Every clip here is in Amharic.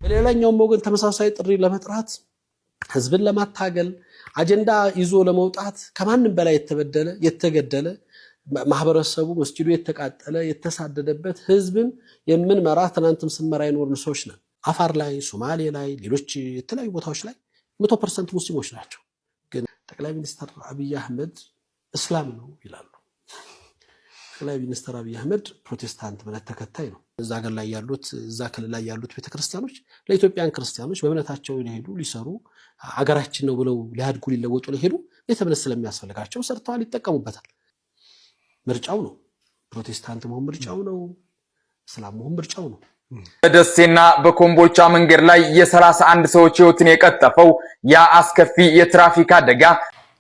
በሌላኛውም ወገን ተመሳሳይ ጥሪ ለመጥራት፣ ህዝብን ለማታገል፣ አጀንዳ ይዞ ለመውጣት ከማንም በላይ የተበደለ፣ የተገደለ ማህበረሰቡ፣ መስጂዱ የተቃጠለ፣ የተሳደደበት ህዝብን የምንመራ፣ ትናንትም ስንመራ የኖርን ሰዎች ነን። አፋር ላይ፣ ሶማሌ ላይ፣ ሌሎች የተለያዩ ቦታዎች ላይ 100% ሙስሊሞች ናቸው። ግን ጠቅላይ ሚኒስትር አብይ አህመድ እስላም ነው ይላሉ። ጠቅላይ ሚኒስትር አብይ አህመድ ፕሮቴስታንት እምነት ተከታይ ነው። እዛ ሀገር ላይ ያሉት፣ እዛ ክልል ላይ ያሉት ቤተክርስቲያኖች ለኢትዮጵያን ክርስቲያኖች በእምነታቸው ሊሄዱ፣ ሊሰሩ፣ አገራችን ነው ብለው ሊያድጉ፣ ሊለወጡ ሊሄዱ ቤተ እምነት ስለሚያስፈልጋቸው ሰርተዋል፣ ይጠቀሙበታል። ምርጫው ነው። ፕሮቴስታንት መሆን ምርጫው ነው። እስላም መሆን ምርጫው ነው። በደሴና በኮምቦልቻ መንገድ ላይ የ31 ሰዎች ህይወትን የቀጠፈው ያ አስከፊ የትራፊክ አደጋ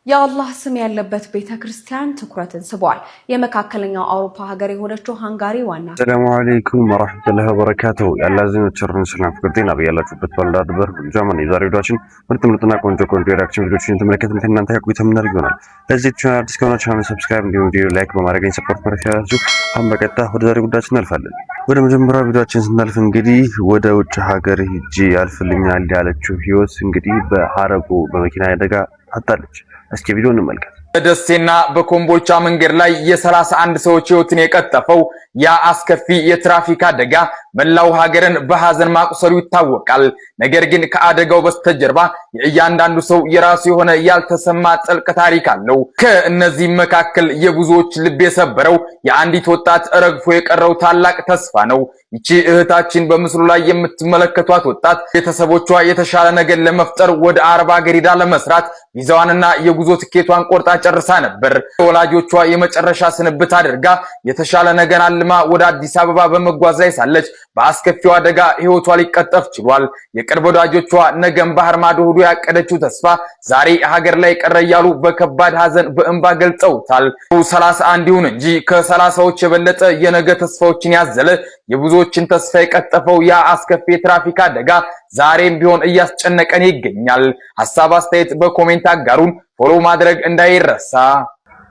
የአላህ ስም ያለበት ቤተ ክርስቲያን ትኩረትን ስቧል። የመካከለኛው አውሮፓ ሀገር የሆነችው ሃንጋሪ ዋና السلام عليكم ورحمة الله وبركاته። የአላህ እዝነት፣ ቸርነት፣ ሰላም፣ ፍቅር፣ ጤና በያላችሁበት ባላችሁበት ጃማን የዛሬ ቪዲዮአችን ምርጥ ምርጥና ቆንጆ ቆንጆ የ reaction ቪዲዮዎችን የተመለከትን ከእናንተ ጋር ቆይታ የምናደርግ ይሆናል። ለዚህ ቻናል አዲስ ከሆናችሁ ቻናል subscribe እንዲሁም ቪዲዮ like በማድረግ support ማድረግ ትችላላችሁ። አሁን በቀጥታ ወደ ዛሬ ጉዳያችን እናልፋለን። ወደ መጀመሪያው ቪዲዮአችን ስናልፍ እንግዲህ ወደ ውጭ ሀገር ሂጄ ያልፍልኛል ያለችው ህይወት እንግዲህ በሀረጎ በመኪና አደጋ አጣለች። እስኪ ቪዲዮ እንመልከት። በደሴና በኮምቦልቻ መንገድ ላይ የ31 ሰዎች ህይወትን የቀጠፈው ያ አስከፊ የትራፊክ አደጋ መላው ሀገርን በሀዘን ማቁሰሉ ይታወቃል። ነገር ግን ከአደጋው በስተጀርባ የእያንዳንዱ ሰው የራሱ የሆነ ያልተሰማ ጥልቅ ታሪክ አለው። ከእነዚህም መካከል የብዙዎች ልብ የሰበረው የአንዲት ወጣት ረግፎ የቀረው ታላቅ ተስፋ ነው። ይቺ እህታችን በምስሉ ላይ የምትመለከቷት ወጣት ቤተሰቦቿ የተሻለ ነገር ለመፍጠር ወደ አረብ ሀገር ሄዳ ለመስራት ቪዛዋንና የጉዞ ትኬቷን ቆርጣ ጨርሳ ነበር። ወላጆቿ የመጨረሻ ስንብት አድርጋ የተሻለ ነገር አልማ ወደ አዲስ አበባ በመጓዝ ላይ ሳለች በአስከፊው አደጋ ህይወቷ ሊቀጠፍ ችሏል። የቅርብ ወዳጆቿ ነገን ባህር ማዶ ሄዶ ያቀደችው ተስፋ ዛሬ ሀገር ላይ ቀረ እያሉ በከባድ ሀዘን በእንባ ገልጸውታል። 31 ይሁን እንጂ ከ30ዎች የበለጠ የነገ ተስፋዎችን ያዘለ፣ የብዙዎችን ተስፋ የቀጠፈው ያ አስከፊ የትራፊክ አደጋ ዛሬም ቢሆን እያስጨነቀን ይገኛል። ሀሳብ አስተያየት በ comment አጋሩን፣ follow ማድረግ እንዳይረሳ።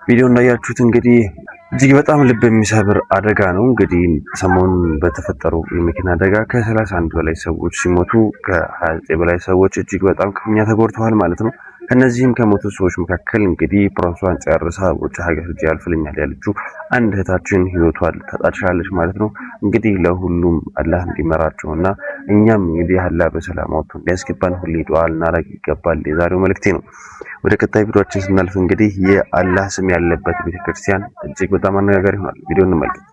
ቪዲዮ እንዳያችሁት እንግዲህ እጅግ በጣም ልብ የሚሰብር አደጋ ነው። እንግዲህ ሰሞኑን በተፈጠረው የመኪና አደጋ ከ31 በላይ ሰዎች ሲሞቱ ከ29 በላይ ሰዎች እጅግ በጣም ክፉኛ ተጎድተዋል ማለት ነው። ከነዚህም ከሞቱ ሰዎች መካከል እንግዲህ process ኧን ጨርሳ ውጭ ሀገር ሂጄ ያልፍልኛል ያለችው አንድ እህታችን ህይወቷን ልታጣ ችላለች ማለት ነው። እንግዲህ ለሁሉም አላህ እንዲመራቸው እና እኛም እንግዲህ አላህ በሰላም አውጥቶ እንዲያስገባን ሁሌ ዱዓ ልናደርግ ይገባል። የዛሬው መልእክቴ ነው። ወደ ቀጣይ ቪዲዮአችን ስናልፍ እንግዲህ የአላህ ስም ያለበት ቤተክርስቲያን እጅግ በጣም አነጋጋሪ ሆኗል። ቪዲዮ እንመልከት።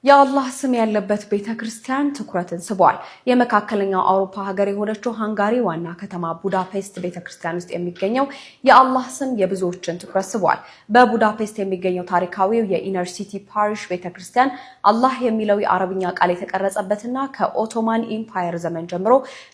የአላህ ስም ያለበት ቤተ ክርስቲያን ትኩረትን ስቧል። የመካከለኛው አውሮፓ ሀገር የሆነችው ሃንጋሪ ዋና ከተማ ቡዳፔስት ቤተ ክርስቲያን ውስጥ የሚገኘው የአላህ ስም የብዙዎችን ትኩረት ስቧል። በቡዳፔስት የሚገኘው ታሪካዊው የ Inner City Parish ቤተ ክርስቲያን አላህ የሚለው የአረብኛ ቃል የተቀረጸበትና ከኦቶማን Empire ዘመን ጀምሮ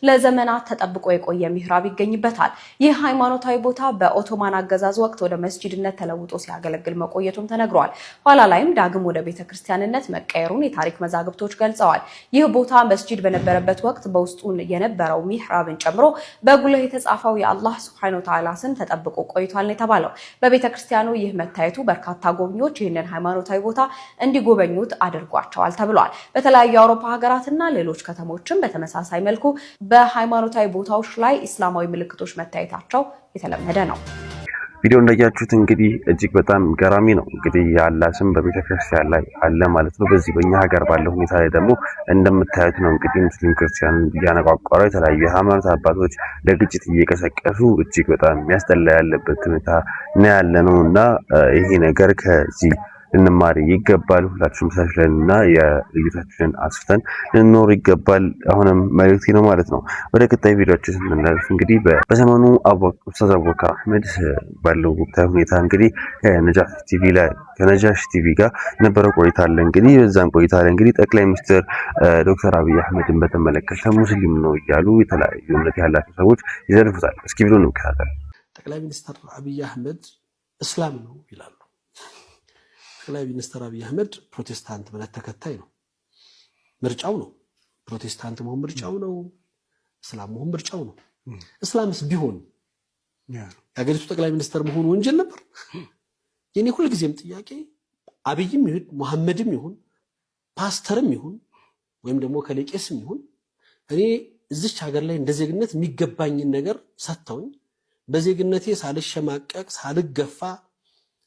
ለዘመናት ተጠብቆ የቆየ ሚህራብ ይገኝበታል። ይህ ሃይማኖታዊ ቦታ በኦቶማን አገዛዝ ወቅት ወደ መስጂድነት ተለውጦ ሲያገለግል መቆየቱም ተነግሯል። ኋላ ላይም ዳግም ወደ ቤተ ክርስቲያንነት መቀየሩን የታሪክ መዛግብቶች ገልጸዋል። ይህ ቦታ መስጂድ በነበረበት ወቅት በውስጡ የነበረው ሚህራብን ጨምሮ በጉልህ የተጻፈው የአላህ سبحانه وتعالى ስም ተጠብቆ ቆይቷል ነው የተባለው። በቤተ ክርስቲያኑ ይህ መታየቱ በርካታ ጎብኚዎች ይህንን ሃይማኖታዊ ቦታ እንዲጎበኙት አድርጓቸዋል ተብሏል። በተለያዩ የአውሮፓ ሀገራትና ሌሎች ከተሞችም በተመሳሳይ መልኩ በሃይማኖታዊ ቦታዎች ላይ ኢስላማዊ ምልክቶች መታየታቸው የተለመደ ነው። ቪዲዮ እንዳያችሁት እንግዲህ እጅግ በጣም ገራሚ ነው። እንግዲህ የአላህ ስም በቤተክርስቲያን ላይ አለ ማለት ነው። በዚህ በእኛ ሀገር ባለው ሁኔታ ላይ ደግሞ እንደምታዩት ነው። እንግዲህ ሙስሊም ክርስቲያን እያነቋቋረ የተለያዩ የሃይማኖት አባቶች ለግጭት እየቀሰቀሱ እጅግ በጣም የሚያስጠላ ያለበት ሁኔታ ነው ያለ ነው እና ይሄ ነገር ከዚህ ልንማር ይገባል። ሁላችንም ተቻችለን እና የልዩነታችንን አስፍተን ልንኖር ይገባል። አሁንም መልእክቴ ነው ማለት ነው። ወደ ቀጣይ ቪዲዮችን ስንመለስ እንግዲህ በዘመኑ ኡስታዝ አቡበከር አህመድ ባለው ወቅታዊ ሁኔታ እንግዲህ ከነጃሽ ቲቪ ላይ ከነጃሽ ቲቪ ጋር የነበረው ቆይታ አለ። እንግዲህ በዛም ቆይታ ላይ እንግዲህ ጠቅላይ ሚኒስትር ዶክተር አብይ አህመድን በተመለከተ ሙስሊም ነው እያሉ የተለያዩ እምነት ያላቸው ሰዎች ይዘልፉታል። እስኪ ቪዲዮ እንከታተል። ጠቅላይ ሚኒስትር አብይ አህመድ እስላም ነው ይላሉ። ጠቅላይ ሚኒስትር አብይ አህመድ ፕሮቴስታንት እምነት ተከታይ ነው። ምርጫው ነው። ፕሮቴስታንት መሆን ምርጫው ነው። እስላም መሆን ምርጫው ነው። እስላምስ ቢሆን የሀገሪቱ ጠቅላይ ሚኒስትር መሆኑ ወንጀል ነበር? የኔ ሁልጊዜም ጥያቄ አብይም ይሁን፣ መሐመድም ይሁን፣ ፓስተርም ይሁን፣ ወይም ደግሞ ከሌቄስም ይሁን እኔ እዚች ሀገር ላይ እንደ ዜግነት የሚገባኝን ነገር ሰጥተውኝ በዜግነቴ ሳልሸማቀቅ ሳልገፋ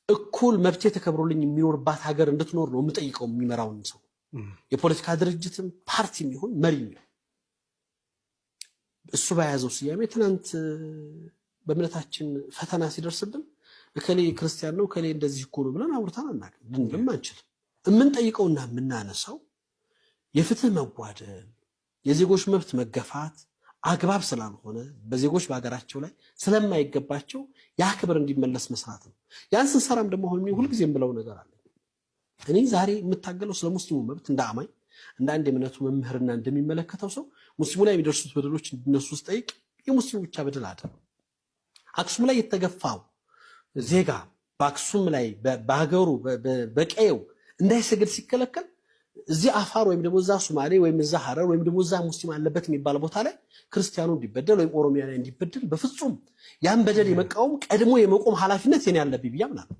እኩል መብቴ ተከብሮልኝ የሚኖርባት ሀገር እንድትኖር ነው የምጠይቀው። የሚመራውን ሰው የፖለቲካ ድርጅትም ፓርቲም ይሁን መሪም ይሁን እሱ በያዘው ስያሜ ትናንት በእምነታችን ፈተና ሲደርስብን እከሌ ክርስቲያን ነው እከሌ እንደዚህ እኮ ነው ብለን አውርተን አናውቅም፣ ልንልም አንችልም። የምንጠይቀውና የምናነሳው የፍትህ መጓደል፣ የዜጎች መብት መገፋት አግባብ ስላልሆነ በዜጎች በሀገራቸው ላይ ስለማይገባቸው ያ ክብር እንዲመለስ መስራት ነው። ያን ስንሰራም ደግሞ አሁን ሁልጊዜ የምለው ነገር አለ። እኔ ዛሬ የምታገለው ስለ ሙስሊሙ መብት እንደ አማኝ፣ እንደ አንድ የእምነቱ መምህርና እንደሚመለከተው ሰው ሙስሊሙ ላይ የሚደርሱት በደሎች እንዲነሱ ስጠይቅ የሙስሊሙ ብቻ በደል አይደለም። አክሱም ላይ የተገፋው ዜጋ በአክሱም ላይ በሀገሩ በቀየው እንዳይሰግድ ሲከለከል እዚህ አፋር ወይም ደግሞ እዛ ሶማሌ ወይም እዛ ሐረር ወይም ደግሞ እዛ ሙስሊም አለበት የሚባል ቦታ ላይ ክርስቲያኑ እንዲበደል ወይም ኦሮሚያ ላይ እንዲበደል በፍጹም ያን በደል የመቃወም ቀድሞ የመቆም ኃላፊነት የኔ ያለብኝ ብዬ አምናለሁ።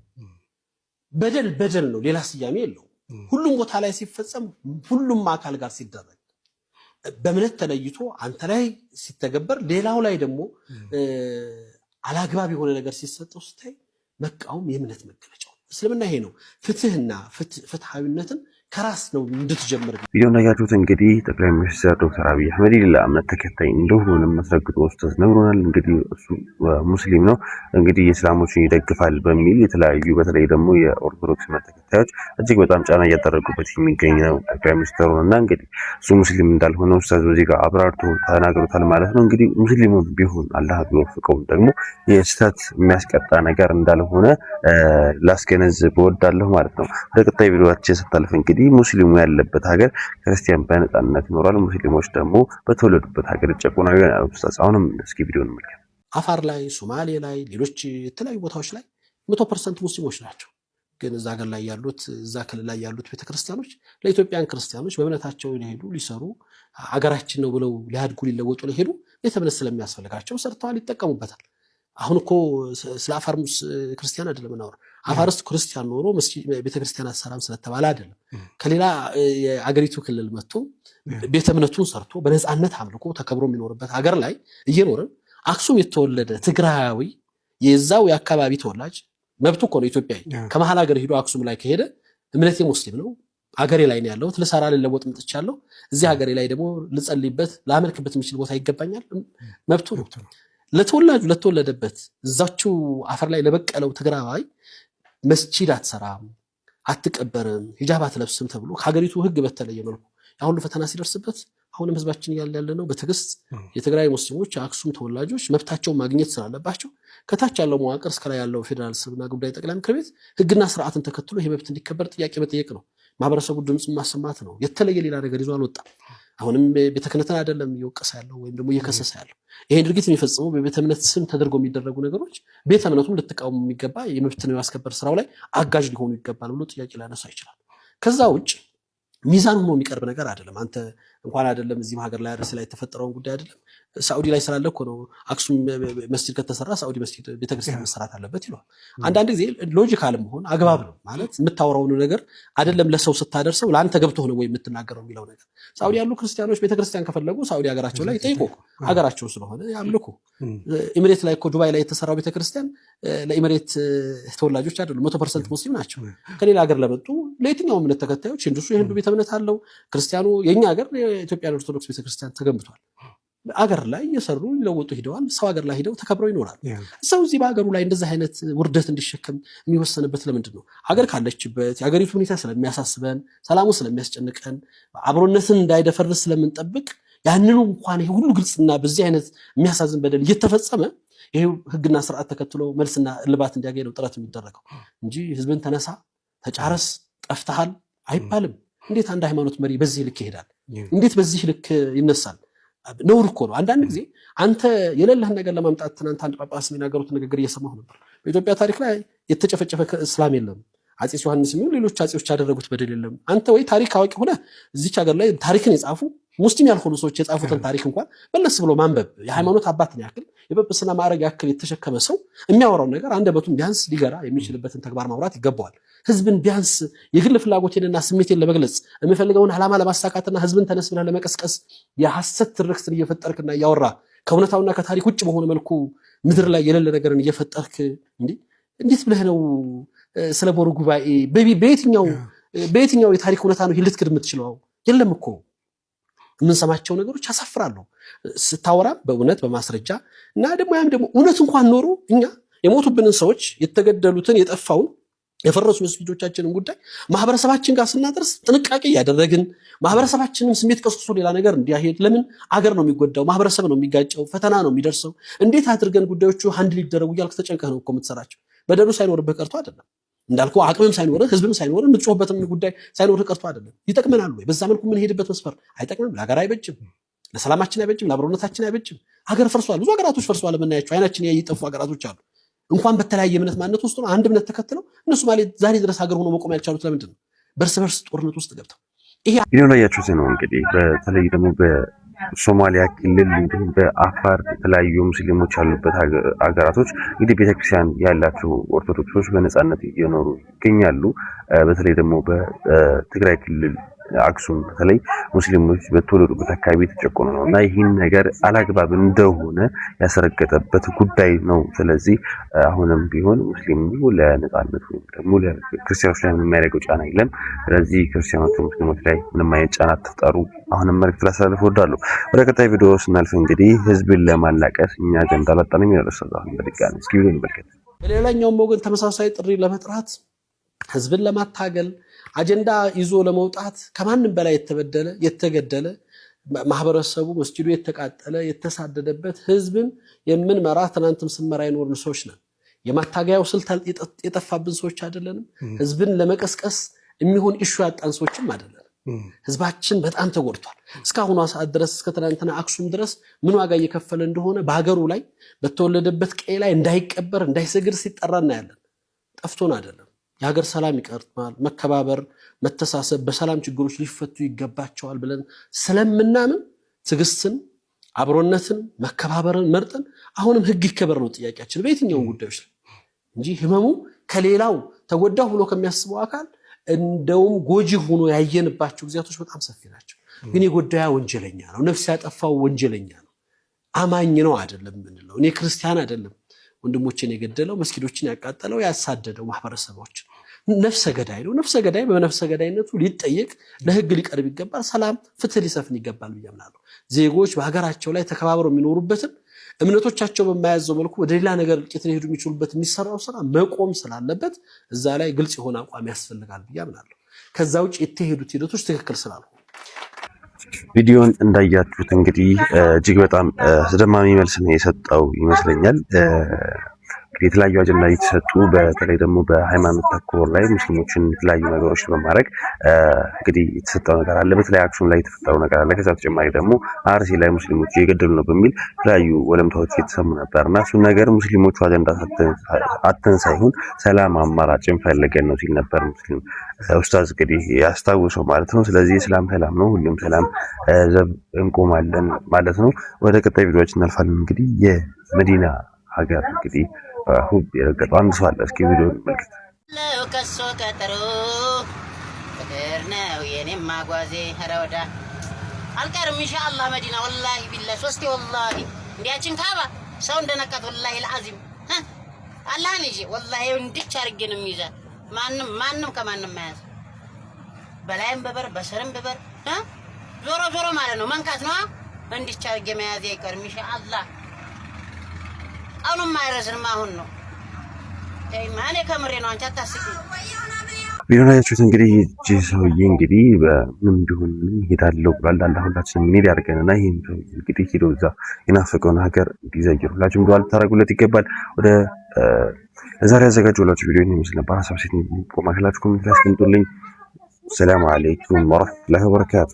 በደል በደል ነው፣ ሌላ ስያሜ የለውም። ሁሉም ቦታ ላይ ሲፈጸም፣ ሁሉም አካል ጋር ሲደረግ፣ በእምነት ተለይቶ አንተ ላይ ሲተገበር፣ ሌላው ላይ ደግሞ አላግባብ የሆነ ነገር ሲሰጠው ስታይ መቃወም የእምነት መገለጫው እስልምና ይሄ ነው። ፍትህና ፍትሃዊነትን ከራስ ነው እንድትጀምር። ቪዲዮ እንዳያችሁት እንግዲህ ጠቅላይ ሚኒስትር ዶክተር አብይ አህመድ የሌላ እምነት ተከታይ እንደሆነ አስረግጦ ኡስታዝ ነግሮናል። እንግዲህ እሱ ሙስሊም ነው፣ እንግዲህ የእስላሞችን ይደግፋል በሚል የተለያዩ በተለይ ደግሞ የኦርቶዶክስ እምነት ተከታዮች እጅግ በጣም ጫና እያደረጉበት የሚገኝ ነው ጠቅላይ ሚኒስትሩን እና እንግዲህ እሱ ሙስሊም እንዳልሆነ ኡስታዝ በዚህ ጋር አብራርቶ ተናግሮታል ማለት ነው። እንግዲህ ሙስሊሙ ቢሆን አላህ ቢወፍቀውም ደግሞ የስህተት የሚያስቀጣ ነገር እንዳልሆነ ላስገነዝብ እወዳለሁ ማለት ነው። ወደ ቀጣይ ቪዲዮአችን ስታልፍ እንግዲህ ሙስሊሙ ያለበት ሀገር ክርስቲያን በነጻነት ይኖራል፣ ሙስሊሞች ደግሞ በተወለዱበት ሀገር ይጨቆናሉ ይላል ኡስታዝ። አሁንም እስኪ ቪዲዮን እንመልከት። አፋር ላይ፣ ሶማሌ ላይ፣ ሌሎች የተለያዩ ቦታዎች ላይ 100% ሙስሊሞች ናቸው። ግን እዛ ሀገር ላይ ያሉት፣ እዛ ክልል ላይ ያሉት ቤተክርስቲያኖች ለኢትዮጵያን ክርስቲያኖች በእምነታቸው ሊሄዱ ሊሰሩ፣ አገራችን ነው ብለው ሊያድጉ ሊለወጡ ሊሄዱ ቤተ እምነት ስለሚያስፈልጋቸው ሰርተዋል፣ ይጠቀሙበታል። አሁን እኮ ስለ አፋር ክርስቲያን አይደለም እናወራ። አፋር ውስጥ ክርስቲያን ኖሮ ቤተክርስቲያን አሰራም ስለተባለ አይደለም። ከሌላ የአገሪቱ ክልል መጥቶ ቤተ እምነቱን ሰርቶ በነፃነት አምልኮ ተከብሮ የሚኖርበት ሀገር ላይ እየኖርን አክሱም የተወለደ ትግራዊ የዛው የአካባቢ ተወላጅ መብቱ እኮ ነው። ኢትዮጵያዊ ከመሀል ሀገር ሂዶ አክሱም ላይ ከሄደ እምነቴ ሙስሊም ነው፣ አገሬ ላይ ነው ያለሁት፣ ልሰራ ልለወጥ መጥቻለሁ፣ እዚህ ሀገሬ ላይ ደግሞ ልጸልይበት ላመልክበት የሚችል ቦታ ይገባኛል፣ መብቱ ነው። ለተወላጁ ለተወለደበት እዛችው አፈር ላይ ለበቀለው ትግራዋይ መስጂድ አትሰራም፣ አትቀበርም፣ ሂጃብ አትለብስም ተብሎ ከሀገሪቱ ሕግ በተለየ መልኩ ያ ሁሉ ፈተና ሲደርስበት አሁንም ህዝባችን እያለ ያለ ነው በትዕግስት የትግራይ ሙስሊሞች የአክሱም ተወላጆች መብታቸውን ማግኘት ስላለባቸው ከታች ያለው መዋቅር እስከ ላይ ያለው ፌዴራል እስልምና ጉዳይ ጠቅላይ ምክር ቤት ህግና ስርዓትን ተከትሎ ይሄ መብት እንዲከበር ጥያቄ መጠየቅ ነው። ማህበረሰቡ ድምፅ ማሰማት ነው። የተለየ ሌላ ነገር ይዞ አልወጣም። አሁንም ቤተ ክህነትን አይደለም እየወቀሰ ያለው ወይም ደግሞ እየከሰሰ ያለው። ይሄን ድርጊት የሚፈጽመው በቤተ እምነት ስም ተደርገው የሚደረጉ ነገሮች ቤተ እምነቱም ልትቃወሙ የሚገባ የመብትን የማስከበር ስራው ላይ አጋዥ ሊሆኑ ይገባል ብሎ ጥያቄ ሊያነሳ ይችላል። ከዛ ውጭ ሚዛን ሆኖ የሚቀርብ ነገር አይደለም። አንተ እንኳን አይደለም እዚህም ሀገር ላይ አርሲ ላይ የተፈጠረውን ጉዳይ አይደለም፣ ሳዑዲ ላይ ስላለ እኮ ነው አክሱም መስጂድ ከተሰራ ሳዑዲ መስጂድ ቤተክርስቲያን መሰራት አለበት ይለዋል። አንዳንድ ጊዜ logical መሆን አግባብ ነው ማለት የምታወራውን ነገር አይደለም ለሰው ስታደርሰው ለአንተ ገብቶ ነው ወይ የምትናገረው የሚለው ነገር። ሳዑዲ ያሉ ክርስቲያኖች ቤተክርስቲያን ከፈለጉ ሳዑዲ ሀገራቸው ላይ ይጠይቁ፣ ሀገራቸው ስለሆነ ያምልኩ። ኤሚሬት ላይ እኮ ዱባይ ላይ የተሰራው ቤተክርስቲያን ለኤሚሬት ተወላጆች አይደሉም፣ 100% ሙስሊም ናቸው። ከሌላ ሀገር ለመጡ ለየትኛው እምነት ተከታዮች ሂንዱሱ የሂንዱ ቤተ እምነት አለው፣ ክርስቲያኑ የኛ ሀገር የኢትዮጵያ ኦርቶዶክስ ቤተክርስቲያን ተገንብቷል። አገር ላይ እየሰሩ ሊለወጡ ሂደዋል። ሰው ሀገር ላይ ሂደው ተከብረው ይኖራል። ሰው እዚህ በሀገሩ ላይ እንደዚህ አይነት ውርደት እንዲሸከም የሚወሰንበት ለምንድን ነው? ሀገር ካለችበት የሀገሪቱ ሁኔታ ስለሚያሳስበን፣ ሰላሙ ስለሚያስጨንቀን፣ አብሮነትን እንዳይደፈርስ ስለምንጠብቅ ያንኑ እንኳን ይሄ ሁሉ ግልጽና በዚህ አይነት የሚያሳዝን በደል እየተፈጸመ ይሄ ህግና ስርዓት ተከትሎ መልስና እልባት እንዲያገኝ ነው ጥረት የሚደረገው እንጂ ህዝብን ተነሳ፣ ተጫረስ፣ ጠፍተሃል አይባልም። እንዴት አንድ ሃይማኖት መሪ በዚህ ልክ ይሄዳል? እንዴት በዚህ ልክ ይነሳል? ነውር እኮ ነው። አንዳንድ ጊዜ አንተ የሌለህን ነገር ለማምጣት ትናንት አንድ ጳጳስ የሚናገሩት ንግግር እየሰማሁ ነበር። በኢትዮጵያ ታሪክ ላይ የተጨፈጨፈ እስላም የለም፣ አፄ ዮሐንስ የሚሆን ሌሎች አፄዎች ያደረጉት በደል የለም። አንተ ወይ ታሪክ አዋቂ ሆነ እዚች ሀገር ላይ ታሪክን የጻፉ ሙስሊም ያልሆኑ ሰዎች የጻፉትን ታሪክ እንኳን መለስ ብሎ ማንበብ፣ የሃይማኖት አባትን ያክል፣ የጵጵስና ማዕረግ ያክል የተሸከመ ሰው የሚያወራውን ነገር አንደበቱን ቢያንስ ሊገራ የሚችልበትን ተግባር ማውራት ይገባዋል። ህዝብን ቢያንስ የግል ፍላጎቴንና ስሜቴን ለመግለጽ፣ የምፈልገውን ዓላማ ለማሳካትና ህዝብን ተነስ ብለህ ለመቀስቀስ የሐሰት ትርክትን እየፈጠርክና እያወራ፣ ከእውነታውና ከታሪክ ውጭ በሆነ መልኩ ምድር ላይ የሌለ ነገርን እየፈጠርክ እንዴት ብለህ ነው ስለ ቦሩ ጉባኤ በየትኛው የታሪክ እውነታ ነው ልትክድ የምትችለው? የለም እኮ፣ የምንሰማቸው ነገሮች ያሳፍራሉ። ስታወራ በእውነት በማስረጃ እና ደግሞ ያም ደግሞ እውነት እንኳን ኖሮ እኛ የሞቱብንን ሰዎች፣ የተገደሉትን፣ የጠፋውን፣ የፈረሱ መስጊዶቻችንን ጉዳይ ማህበረሰባችን ጋር ስናደርስ ጥንቃቄ እያደረግን፣ ማህበረሰባችንም ስሜት ቀስቅሶ ሌላ ነገር እንዲያሄድ፣ ለምን አገር ነው የሚጎዳው፣ ማህበረሰብ ነው የሚጋጨው፣ ፈተና ነው የሚደርሰው። እንዴት አድርገን ጉዳዮቹ handle ሊደረጉ እያልክ ተጨንቀህ ነው እኮ የምትሰራቸው። በደሉ ሳይኖርብህ ቀርቶ አይደለም፣ እንዳልከው አቅምም ሳይኖርህ፣ ህዝብም ሳይኖርህ፣ የምትጮህበትም ጉዳይ ሳይኖርህ ቀርቶ አይደለም። ይጠቅመናል ወይ? በዛ መልኩ የምንሄድበት መስፈር አይጠቅምም፣ ለሀገር አይበጅም፣ ለሰላማችን አይበጅም፣ ለአብሮነታችን አይበጅም። ሀገር ፈርሷል፣ ብዙ ሀገራቶች ፈርሷል። የምናያቸው አይናችን ያየ ሀገራቶች አሉ። እንኳን በተለያየ እምነት ማንነት ውስጥ ነው፣ አንድ እምነት ተከትለው እነሱ ማለት ዛሬ ድረስ ሀገር ሆኖ መቆም ያልቻሉት ለምንድን ነው? በእርስ በርስ ጦርነት ውስጥ ገብተው። ይሄ ቪዲዮ ላይ ያያችሁት ነው። እንግዲህ በተለይ ደግሞ በሶማሊያ ክልል እንዲሁም በአፋር የተለያዩ ሙስሊሞች ያሉበት ሀገራቶች እንግዲህ ቤተክርስቲያን ያላቸው ኦርቶዶክሶች በነጻነት እየኖሩ ይገኛሉ። በተለይ ደግሞ በትግራይ ክልል አክሱም በተለይ ሙስሊሞች በተወለዱበት አካባቢ የተጨቆኑ ነው እና ይህን ነገር አላግባብ እንደሆነ ያስረገጠበት ጉዳይ ነው። ስለዚህ አሁንም ቢሆን ሙስሊሙ ለነጻነት ወይም ደግሞ ለክርስቲያኖች ላይ ምንም የሚያደርገው ጫና የለም። ስለዚህ ክርስቲያኖች ሙስሊሞች ላይ ምንም አይነት ጫና አትፍጠሩ። አሁንም መልዕክት ላስተላልፍ እወዳለሁ። ወደ ቀጣይ ቪዲዮ ስናልፍ እንግዲህ ህዝብን ለማላቀስ እኛ አጀንዳ አላጣንም ይላል ኡስታዝ። አሁን በድጋሚ እስኪ ቪዲዮ እንመልከት። በሌላኛውም ወገን ተመሳሳይ ጥሪ ለመጥራት፣ ህዝብን ለማታገል፣ አጀንዳ ይዞ ለመውጣት፣ ከማንም በላይ የተበደለ፣ የተገደለ ማህበረሰቡ፣ መስጂዱ የተቃጠለ፣ የተሳደደበት ህዝብን የምንመራ፣ ትናንትም ስንመራ የኖርን ሰዎች ነን። የማታገያው ስልት የጠፋብን ሰዎች አይደለንም። ህዝብን ለመቀስቀስ የሚሆን issue ያጣን ሰዎችም አይደለንም። ህዝባችን በጣም ተጎድቷል። እስካሁኗ ሰዓት ድረስ፣ እስከ ትናንትና አክሱም ድረስ ምን ዋጋ እየከፈለ እንደሆነ፣ በሀገሩ ላይ በተወለደበት ቀዬ ላይ እንዳይቀበር፣ እንዳይሰግድ ሲጠራ እናያለን። ጠፍቶን አይደለም። የሀገር ሰላም ይቀድማል። መከባበር፣ መተሳሰብ፣ በሰላም ችግሮች ሊፈቱ ይገባቸዋል ብለን ስለምናምን ትዕግስትን፣ አብሮነትን፣ መከባበርን መርጠን አሁንም ህግ ይከበር ነው ጥያቄያችን በየትኛውም ጉዳዮች ላይ እንጂ ህመሙ ከሌላው ተጎዳሁ ብሎ ከሚያስበው አካል እንደውም ጎጂ ሆኖ ያየንባቸው ጊዜያቶች በጣም ሰፊ ናቸው። ግን የጎዳያ ወንጀለኛ ነው፣ ነፍስ ያጠፋው ወንጀለኛ ነው። አማኝ ነው አይደለም የምንለው። እኔ ክርስቲያን አይደለም ወንድሞችን የገደለው፣ መስጊዶችን ያቃጠለው፣ ያሳደደው ማህበረሰቦችን ነፍሰ ገዳይ ነው። ነፍሰ ገዳይ በነፍሰ ገዳይነቱ ሊጠየቅ፣ ለህግ ሊቀርብ ይገባል። ሰላም፣ ፍትህ ሊሰፍን ይገባል ብዬ አምናለሁ። ዜጎች በሀገራቸው ላይ ተከባብረው የሚኖሩበትን፣ እምነቶቻቸው በማያዘው መልኩ ወደ ሌላ ነገር እልቂት ሊሄዱ የሚችሉበት የሚሰራው ስራ መቆም ስላለበት እዛ ላይ ግልጽ የሆነ አቋም ያስፈልጋል ብዬ አምናለሁ። ከዛ ውጭ የተሄዱት ሂደቶች ትክክል ስላልሆኑ። ቪዲዮን እንዳያችሁት እንግዲህ እጅግ በጣም አስደማሚ መልስ ነው የሰጠው ይመስለኛል። እንግዲህ የተለያዩ አጀንዳ እየተሰጡ፣ በተለይ ደግሞ በሃይማኖት ተኮር ላይ ሙስሊሞችን የተለያዩ ነገሮች በማድረግ እንግዲህ የተሰጠው ነገር አለ። በተለይ አክሱም ላይ የተፈጠረው ነገር አለ። ከዛ በተጨማሪ ደግሞ አርሲ ላይ ሙስሊሞች እየገደሉ ነው በሚል የተለያዩ ወለምታዎች እየተሰሙ ነበር እና እሱን ነገር ሙስሊሞቹ አጀንዳ አተን ሳይሆን ሰላም አማራጭን ፈልገን ነው ሲል ነበር ሙስሊም ኡስታዝ እንግዲህ ያስታውሰው ማለት ነው። ስለዚህ እስላም ሰላም ነው፣ ሁሉም ሰላም ዘብ እንቆማለን ማለት ነው። ወደ ቀጣይ ቪዲዮዎች እናልፋለን። እንግዲህ የመዲና ሀገር እንግዲህ ሁብ የረገጠው አንድ ሰው አለ። እስኪ ቪዲዮ እንመልከት። ከሶ ቀጠሮ ፍቅር ነው የኔማ ጓዜ ረወዳ አልቀርም ኢንሻአላህ መዲና፣ ወላሂ ቢላሂ ሶስቴ፣ ወላሂ እንዲያችን ካባ ሰው እንደነካት፣ ወላሂ ልዓዚም አላህን ይዤ ወላሂ እንድች አድርጌ ነው የሚይዛት። ማንም ማንም ከማንም መያዝ በላይም በበር በስርም በበር ዞሮ ዞሮ ማለት ነው መንካት ነው። እንድች አድርጌ መያዝ አይቀርም ኢንሻአላህ። ቀኑም አይረዝንም አሁን ነው። ተይማ እኔ ከምሬ ነው። አንቺ አታስቂኝ። ቪዲዮ ላይ ያያችሁት እንግዲህ ይህ ሰውዬ እንግዲህ በምንም ቢሆን ምንም ሄዳለሁ ብሏል። አላህ ሁላችንም እንሂድ ያድርገን እና ይህም ሰውዬ እንግዲህ ሄዶ እዛ የናፈቀውን ሀገር እንዲዘይር ሁላችሁም ዱዓ ልታደርጉለት ይገባል። ወደ ለዛሬ ያዘጋጀሁላችሁ ቪዲዮ ይህን ይመስል ነበር። ሀሳብ ሴት ቆማ ካላችሁ comment ላይ አስቀምጡልኝ። ሰላም አለይኩም ወረህመቱላሂ ወበረካቱ።